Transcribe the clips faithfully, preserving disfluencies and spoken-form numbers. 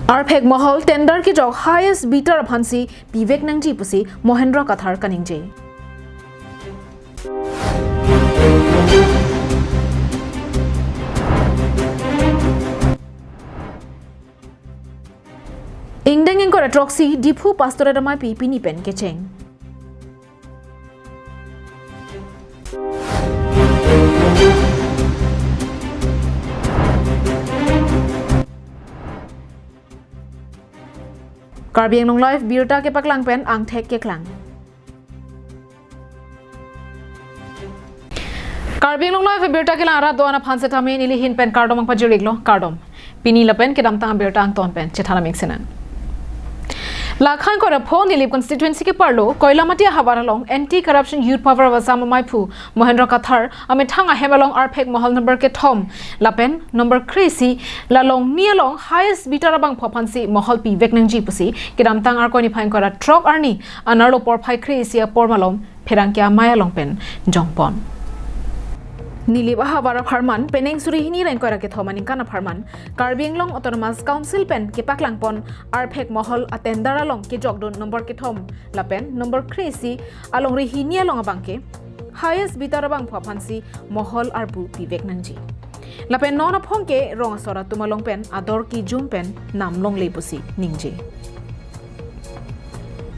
Arphek mohol tender kejok highest bidder aphansi pivek nangji pusi Mohendra Kathar kaningje. Ingdeng ingkoi ra throksi Diphu Pastorate ameipi pini pen kecheng. Karbi Anglong Live birta kepaklang pen angthek keklang. Karbi Anglong Live birta kelang arat do-an aphan setame neli ahin pen kardom nangpajir-iklo, kardom. Pini lapen kedamtang birta angton pen chethan amik sinang. Lakhan kora pho Nilip constituency ke-arlo Koilamati ahavar along Anti Corruption Youth Power of Assam ameiphu Mohendra Kathar amethang ahem along arphek mohol number kethom lapen number kre-isi la longni along highest bidder abangphu aphansi mohol pivek nangji pusi kedamtang Arkoi niphai ingkoi ra throk arni anerlo porphai kre-isi apor malom pherangke amei along pen jongpon. Nilip ahavar apharman penang suri hini ra ingkoi ra kethom aningkan apharman Karbi Anglong Autonomous Council pen kepaklangpon arphek mohol atender along kejokdun number kethom lapen number kre-isi alongri hini along abangke highest bidder abangphu aphansi mohol arpu pivek nangji. Lapen non aphong ke rong asor atum along pen ador kejum pen nam longle pusi ningje.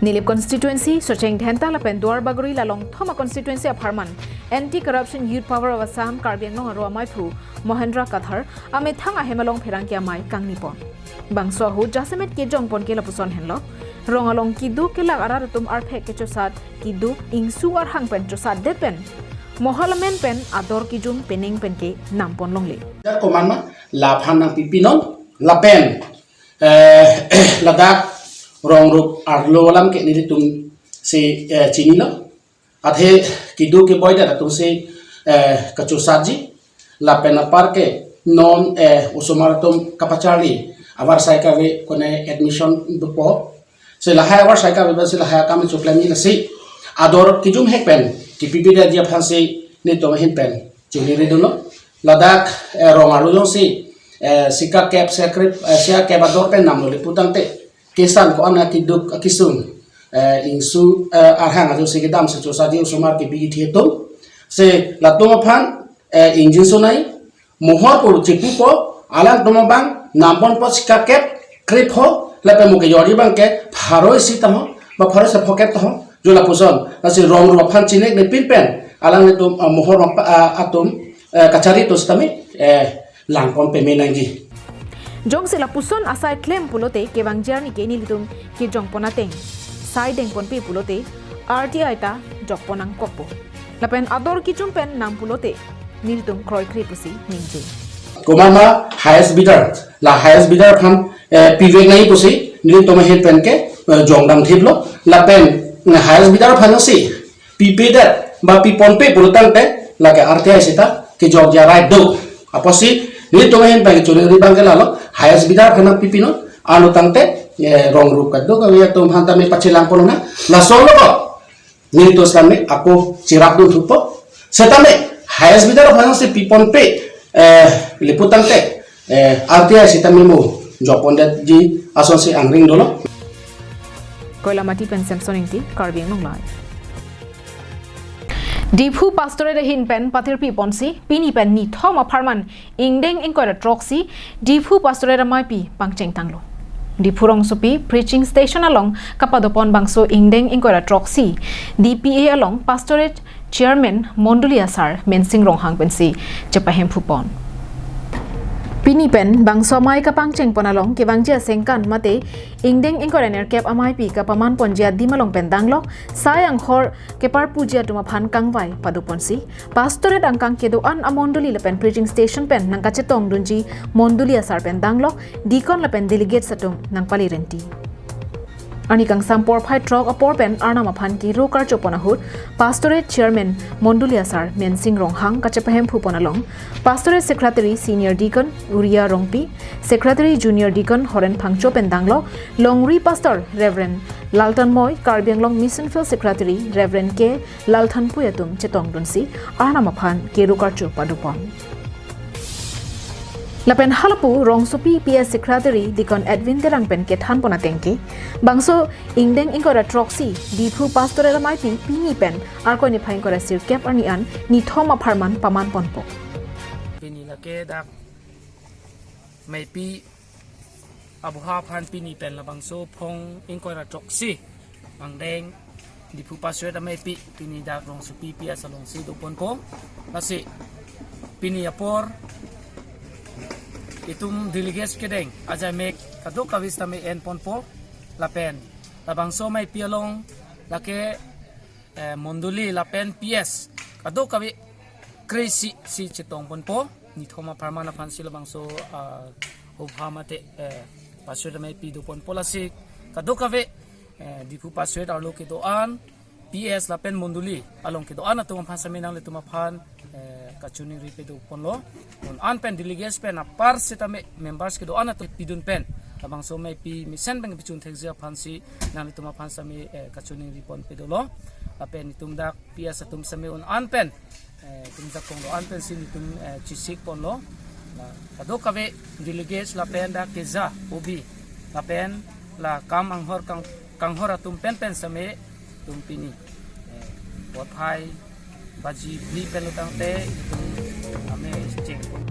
Nilip constituency, Socheng Dhenta lapen Duar Bagori la longthom a-constituency apharman Anti Corruption Youth Power of Assam Karbi Anglong aro ameiphu Mohendra Kathar amethang ahem along pherangke amei kangnipon. Bangso ahut jasemet kejongpon ke lapuson henlo. Rong along keduk kelak arat atum arphek kechosat keduk ingsu arhang pen chosatdet pen mohol amen pen ador kejum penang pen ke nampon longle. Dar komatma laphan nangpipinon lapen, eh, ladak rong rup arlo alam ke nelitum si, eh, chinilo. Athe keduk keboi dak atum si, eh, kachosatji lapen apar ke non, eh, osomar atum kapacharli avarsai kave kone admission dopo. Si lahai avarsai kave ba si lahai akam choklemji lasi ador kejum hek pen kepipedetji aphansi nelitum ahin pen chingri dunlo. Ladak, eh, rong arlo jongsi, eh, sika kep sekrip, eh, sika kep ador pen nam longle putangte kesan ko-an keduk kesung, eh, ingsu, eh, arhang ajo si kedam si chosatji osomar kebi kethe atum. Si latum aphan, eh, ingjinso nai, mohor pu chepupo, alangtum abang namponpo sika kep krepho lapen mo kejorji abangke pharo isi taho ba pharo isi phokep taho, jo lapuson. Lasi rong rup aphan chinek ne pin pen alanglitum, ah, mohor mapa, ah, atum, eh, kachari atum setame, eh, langpon peme nangji. Jongsi lapuson asai klem pulote kevangji arni ke nelitum kejongpon ateng sai dengponpe pulote R T I ta jokpon nangkokpo. Lapen ador kejum pen nam pulote nelitum kroikre pusi ningje. Komatma highest bidder, la highest bidder aphan, eh, pivek nangji pusi nelitum ahin pen ke, eh, jongdam thiplo. Lapen, eh, highest bidder aphan si pipedet ba piponpe pulotangte lake R T I sita kejokji arai do. Apotsi nelitum ahin pen kechoningri abangke lalo, highest bidder aphan nangpipinon, arlo tangte, eh, rong rup kadokave atum aphan tame pachelangpon na. Laso lo ko nelitum setame ako cherapdun thupo. Setame highest bidder aphan si piponpe, eh, le putangte, eh, R T I sitame mo jokpondetji asonsi angring dolo. Koilamati pen Samson Ingti, Karbi Anglong Live. Diphu Pastorate ahin pen pathirpiponsi pini pen nithom apharman ingdeng ingkoi ra throksi Diphu Pastorate ameipi pangchengtanglo. Diphu rongsopi preaching station along kapadopon bangso ingdeng ingkoi ra throksi D P A along Pastorate Chairman Mondoli Asar Mensing Ronghang pensi chepahemphupon. Pini pen bangso amei kapangchengpon along kevangji asengkan mate ingdeng ingkoi ra nerkep ameipi kapamanponji adim along pen danglok sai anghor keparpuji atum aphan kangvai padoponsi Pastorate angkang kedo-an amondoli lapen preaching station pen nangkachetongdunji Mondoli Asar pen danglok deacon lapen delegates atum nangpali renti. Arni kangsam porphai throk apor pen Arnam aphan kiro karchopon ahut Pastorate Chairman Mondoli Asar Mensing Ronghang kachepahemphupon along Pastorate Secretary Senior Deacon Uria Rongpi, Secretary Junior Deacon Horen Phangcho pen danglok longri Pastor Reverend Laltan Moi, Karbi Anglong Mission Field Secretary Reverend K Lalthanpui atum chetongdunsi Arnam aphan kiro karcho padopon. Lapen halapu Rongsopi P S Secretary Deacon Edwin Terang pen kethan pon ateng ke, bangso ingdeng ingkoi ra throksi Diphu Pastorate amaipi pini pen Arkoi niphai ingkoi ra sirkep arni an nithom apharman paman ponpo. Pini lake dak maipi abuha aphan pini pen labangso phong ingkoi ra throksi angdeng Diphu Pastorate amaipi pini dak Rongsopi P S alongsi do ponpo. Lasi pini apor itum delegates kedeng ajai mek kadokave sitame en ponpo. Lapen labangso amaipi along lake, eh, mondoli lapen P S kadokave kre-isi si chetong ponpo. Nithom apharman aphansi labangso, ah, abuha mate, eh, Pastorate amaipi do ponpo. Lasi kadokave, eh, Diphu Pastorate arlo kedo-an, P S lapen mondoli along kedo-an atum aphan sitame nanglitum aphan, eh, kachiningri pado ponlo. Un-an pen delegates pen apar sitame members kedo-an atum pidun pen labangso amaipi mesen pen kepachun thekji aphansi nanglitum aphan sitame, eh, kachiningri pon padolo. Lapen itum dak P S atum sitame un-an pen, eh, itum jakong do-an pensi nelitum, eh, chesik ponlo. La kadokave delegates lapen dak keja O B lapen la kam anghor kang-, kanghor atum pen pen sitame itum pini, eh, pothai baji phli pen lutangte itum ame cheng pon.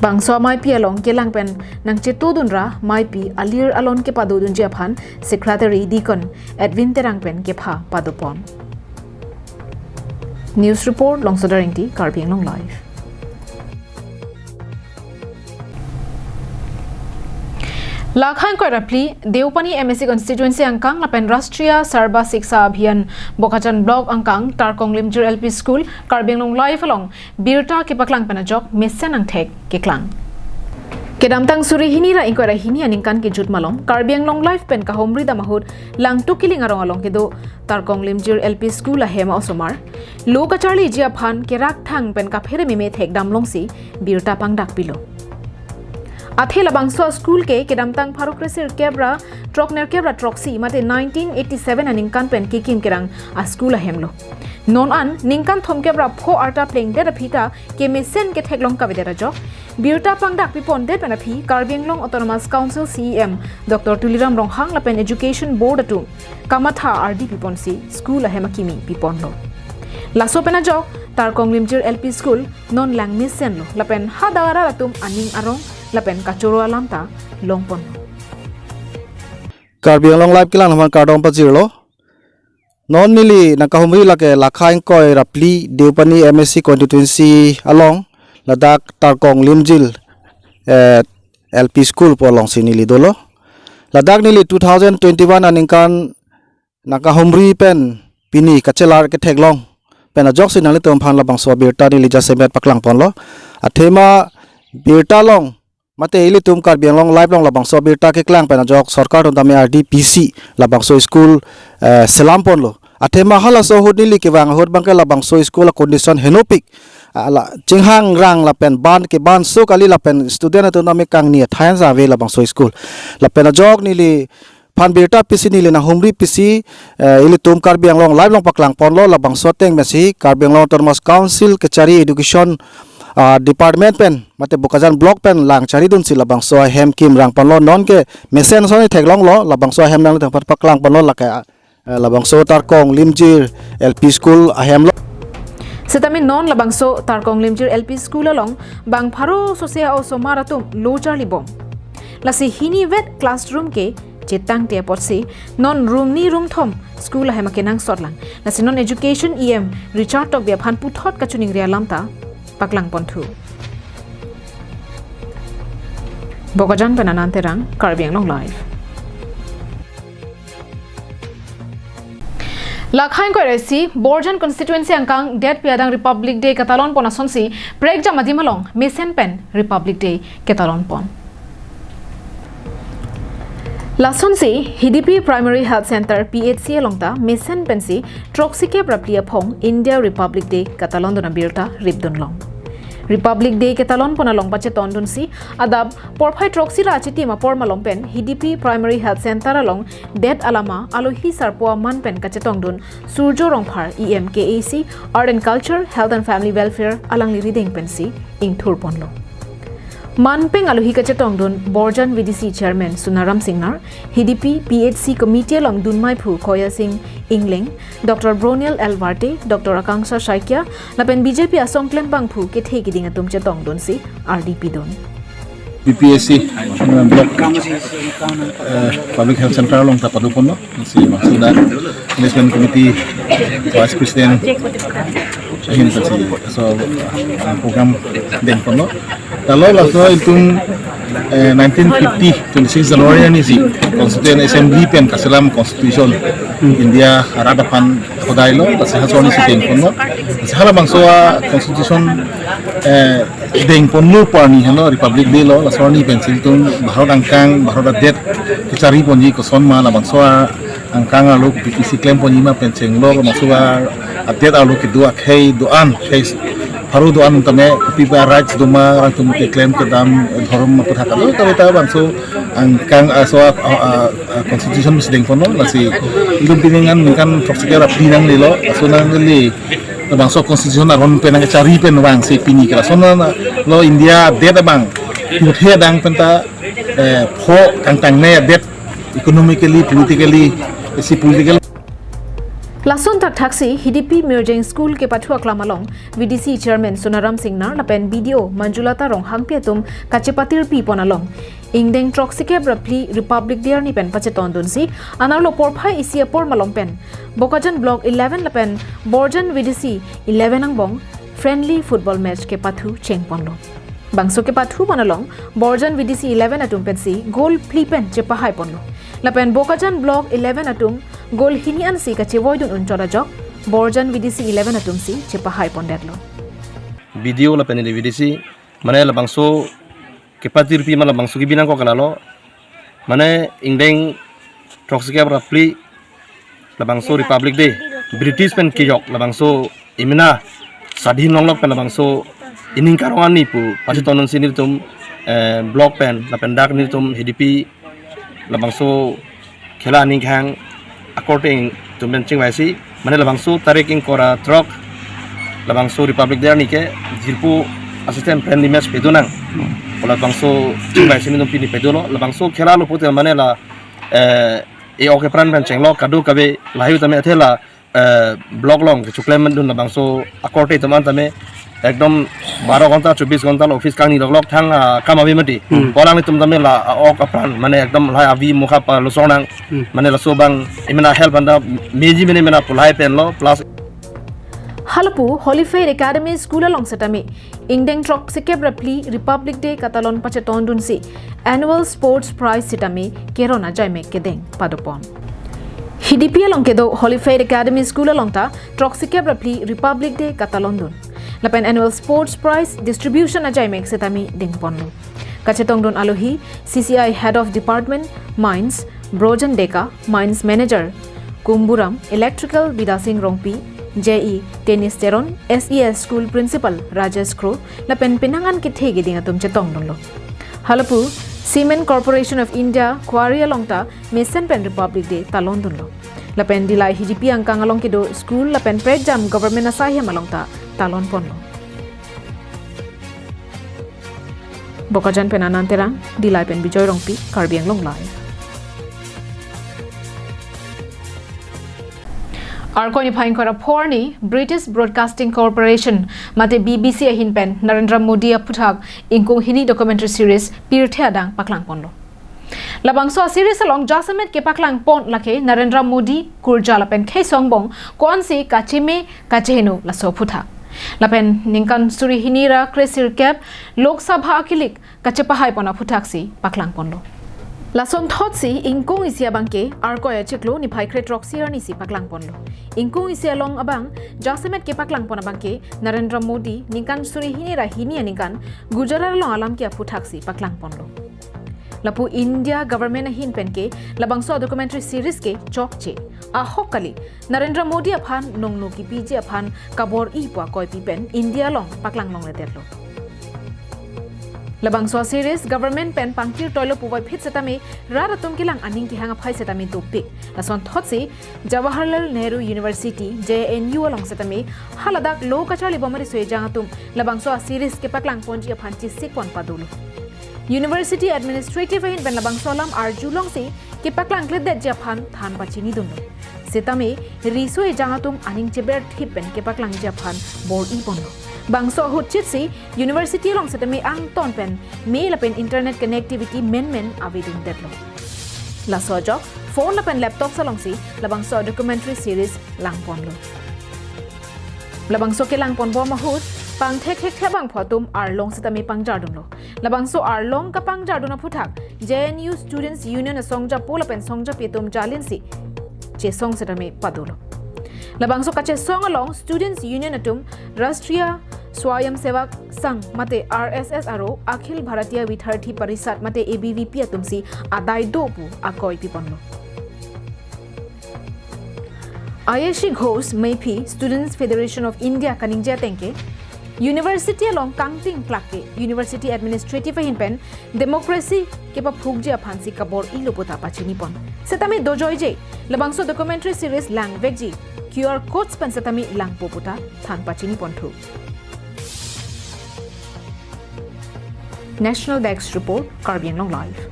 Bangso amaipi along kelang pen nangchetudun ra maipi alir alon kepadodunji aphan Secretary Deacon Edwin Terang pen kepha pado pon. News report, Longsoda Rengti, Karbi Anglong Live. Lakha ingkoi ra phli, Deopani M A C constituency angkang lapen Rashtriya Sarva Shiksha Abhiyan Bokajan Block angkang Tarkong Limjir L P School, Karbi Anglong Live along birta kepaklang pen ajok mesen angthek keklang. Kedamtang suri hini ra ingkoi ra hini aningkan kejut malom, Karbi Anglong Live pen kahumri dam ahut Langtuk Killing arong along kedo Tarkong Limjir L P School ahem a-osomar lo kacharliji aphan kerak thang pen kaphere meme thekdam longsi birta pangdak pilo. Athe labangso a-school ke kedamtang pharo kre-sirkep ra throknerkep ra throksi mate nineteen eighty-seven aningkan pen kekim kerang a-school ahem lo. Non an ningkan thomkep ra pho arta plengdet aphi ta kemesen ketheklong kavedet ajok birta pangdak pipondet pen aphi Karbi Anglong Autonomous Council C E M Doctor Tuliram Ronghang lapen Education Board atum kamatha ardi piponsi school ahem akimi piponlo. Laso pen ajok Tarkong Limjir L P School non lang mesenlo lapen hadak arat atum aning arong lapen kachoro alam ta longponlo. Karbi Anglong Live kelang aphan kardom pajirlo. Non neli nangkahumri lake lakha ingkoi ra phli Deopani M A C constituency along ladak Tarkong Limjir, eh, L P School pu alongsi neli dolo. Ladak neli two thousand twenty-one aningkan nangkahumri pen pini kachelar ketheklong pen ajoksi nanglitum aphan labangso birta neli jasemet paklang ponlo. Athema birta along mate ilitum Karbi Anglong Live along labangso birta keklang pen ajok sorkar atum tame ardi pisi labangso school, eh, selam ponlo. Athema halaso ahut neli kevang ahut abangke labangso school a-condition henopik. Ala chinghangrang lapen ban ke ban so kali lapen student atum tame kangni athai an ave labangso school. Lapen ajok neli phan birta pisi neli nanghumri pisi, eh, ilitum Karbi Anglong Live along paklang ponlo labangso ateng pensi Karbi Anglong Autonomous Council kachari education, ah, department pen mate Bokajan block pen lang charidunsi labangso ahem kimrang ponlo, nonke mesen ason theklonglo labangso ahem nanglitum aphan paklang ponlo lake, eh, labangso Tarkong Limjir L P School ahem lo. Sitame non labangso Tarkong Limjir L P School along bang pharo sose a-osomar atum lo charlibom. Lasi hini vet classroom ke chetangte apotsi non room ni room thom school ahem akenangsot lang. Lasi non Education E M Richard Tokbi aphan puthot kachiningri alam ta paklang ponthu. Bokajan pen Anand Terang, Karbi Anglong Live. Lakha ingkoi ra isi, Borjan constituency angkang det pi adang Republic Day katalon pon asonsi prekjam adim along mesen pen Republic Day ketalon pon. Lasonsi Hidipi Primary Health Center, P H C along ta mesen pensi throksikep ra phli aphong India Republic Day katalondun abirta ripdun long. Republic Day ketalon pon along pachetondunsi adap porphai throksi ra achitim apor malom pen Hidipi Primary Health Center along det alama alohi sarpo aman pen kachetongdun Surjo Rongphar, E M K A C, Art and Culture, Health and Family Welfare alangli rideng pensi ingthur ponlo. Manpeng alohi kachetongdun Borjan V D C Chairman Sonaram Singnar, Hidipi P H C Committee along dunmai phu Koya Sing Ingleng, Doctor Broniel L Warte, Doctor Akangsha Shaikia, lapen B J P asong klembang phu kethe kiding atum chetongdunsi ardi pidun. B P H C, uh, Block, uh, Public Health Center along ta padoponlo, si maksudnya Management Committee Vice President ahin ta si, so, uh, program dengponlo. Lalu laso itum, eh, nineteen fifty, twenty-six January arni si Constituent Assembly pen kaselam Constitution India arat aphan hodailo, lasi laso arni si dengponlo. Lasi halabangso a-constitution, eh, dengponlo pu arni henlo Republic Day lo, laso arni pensi itum Bharat angkang, Bharat adet kechari ponji koson ma, labangso a-angkang arlo kopi pisi klem ponji ma pen chenglo, labangso a-adet arlo kedo akhei do-an, khei pharo do-an tame kopi pa rights doma, atum keklem kedam dhorom aputhak alo, tapi ta bangso angkang, ah, so, ah, ah, ah, constitution si dengponlo, lasi itum pining an ningkan throksi kep ra phli nanglelo, laso nangle, labangso constitution aron pen nangkechari pen vangsi pini ke lason lo India adet abang, pirthe adang pen ta, eh, pho kangtangne adet, economically, politically, isi political. Lason thakthaksi Hidipi Mirjeng School kepathu aklam along V D C Chairman Sonaram Singnar lapen B D O Manjulata Ronghangpi atum kachepatirpi pon along ingdeng throksi kep ra phli Republic Day arni pen pachetongdunsi anerlo porphai isi apor malom pen Bokajan Block eleven lapen Borjan V D C eleven angbong friendly football match kepathu chengponlo. Bangso kepathu pon along Borjan V D C eleven atum pensi goal phli pen chepahai ponlo. Lapen Bokajan Block eleven atum goal hini ansi kachevoidun unchot ajok Borjan V D C eleven atum si chepahai pondetlo. B D O lapen neli V D C, mane labangso kepatirpi ma labangso kebi nangkok ke lalo, mane ingdeng throksi kep ra phli labangso Republic Day, British pen kejok labangso imina sadhin longlok pen labangso ining karong arni pu pachetongdunsi nelitum, eh, block pen lapen dak nelitum Hidipi labangso khela aning khang akorte ingtum pen chingvaisi, mane labangso tarik ingkoi ra throk labangso Republic Day arni ke jirpo asystem friendly match pedonang pu labangso chingvaisi nelitum pini pedolo. Labangso khela lo putel mane la, eh, e-ok epran pen chenglo, kadokave lahai tame athe la, eh, block along kechoklemdun labangso akorte atum an tame ekdom baro ghonta, chobis ghonta lo office kangni loklok thang, ah, kam ave mati. Hmm. Pu alanglitum tame la, ah, ok apran, mane ekdom lahai avi mukha pa lusong nang, hmm, mane laso abang imina help anta meji mene mena pu lahai pen lo, plus Halapu Holy Faith Academy School along setame ingdeng throksi kep ra phli Republic Day katalon pachetongdunsi annual sports prize setame keron ajaimek kedeng padopon. Hidipi along kedo Holy Faith Academy School along ta throksi kep ra phli Republic Day katalondun lapen annual sports prize distribution ajaimek setame dengponlo. Kachetongdun alohi C C I Head of Department Mines Brojan Deka, Mines Manager Kumburam, Electrical Bidasing Rongpi, J E Tennis Teron, S E S School Principal Rajesh Kro lapen penang an kethe keding atum chetongdunlo. Halapu Cement Corporation of India Quarry along ta mesen pen Republic Day talondunlo. Lapen Dillai Hidipi angkang along kedo school lapen prejam government asai hem along ta talonponlo. Bokajan pen Anand Terang, Dillai pen Bijoy Rongpi, Karbi Anglong Live. Arkoi niphai ingkoi ra phli arni British Broadcasting Corporation mate B B C ahin pen Narendra Modi aphuthak ingkung hini documentary series Pirthe Adang paklangponlo. Labangso a-series along jasemet kepaklangpon lake Narendra Modi kurja lapen khei songbong ko-ansi kacheme kacheheno laso aphuthak. Lapen ningkan suri hini ra kresirkep Lok Sabha akilik kachepahaipon aphuthaksi paklangponlo. Lasonthotsi ingkung isi abangke Arkoi achiklo niphai kre throksi arnisi paklangponlo. Ingkung isi along abang jasemet kepaklangpon abangke Narendra Modi ningkan suri hini ra hini aningkan Gujarat along alam ke aphuthaksi paklangponlo. Lapu India government ahin penke labangso documentary series ke chokche. Ahok kali, Narendra Modi aphan nongno kipiji aphan kabor-i pu akoipi pen India along paklang longledetlo. Labangso a-series government pen pangkirtoilo puvoiphit setame rat atum kelang aning kehang aphai setame dopik. Lasonthotsi Jawaharlal Nehru University, J N U along setame haladak lo kacharlibom ariso ejang atum labangso a-series kepaklangponji aphan chesikpon padolo. University Administrative ahin pen labangso alam arjulongsi kepaklangkledetji aphan than pachinidunlo. Setame riso ejang atum aning cheberthip pen kepaklangji aphan bor-iponlo. Bangso ahutchitsi University along setame angton pen me lapen internet connectivity menmen avedundetlo. Laso ajok phone lapen laptop alongsi labangso documentary series langponlo. Labangso kelangponbom ahut pangthekthekthe abangphu atum arlong setame pangjardunlo. Labangso arlong kapangjardun aphuthak J N U Students Union asongjapo lapen songjapi atum jalinsi chesong setame padolo. Labangso kachesong along Students Union atum Rashtriya Swayamsevak Sangh mate R S S aro Akhil Bharatiya Vidyarthi Parishad mate A B V P atumsi adai do pu akoi piponlo. Ayushi Ghosh Meitei, Students Federation of India kaningje ateng ke, University along kangting plak ke University Administrative ahin pen democracy kepaphukji aphansi kabor-ilo puta pachinipon. Setame dojoije labangso documentary series langvekji Q R codes pen setame langpo puta than pachiniponthu. National Desk Report, Karbi Anglong Live.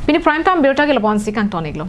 Pini Prime Time Birta ke lapu-ansi kangton-iklo.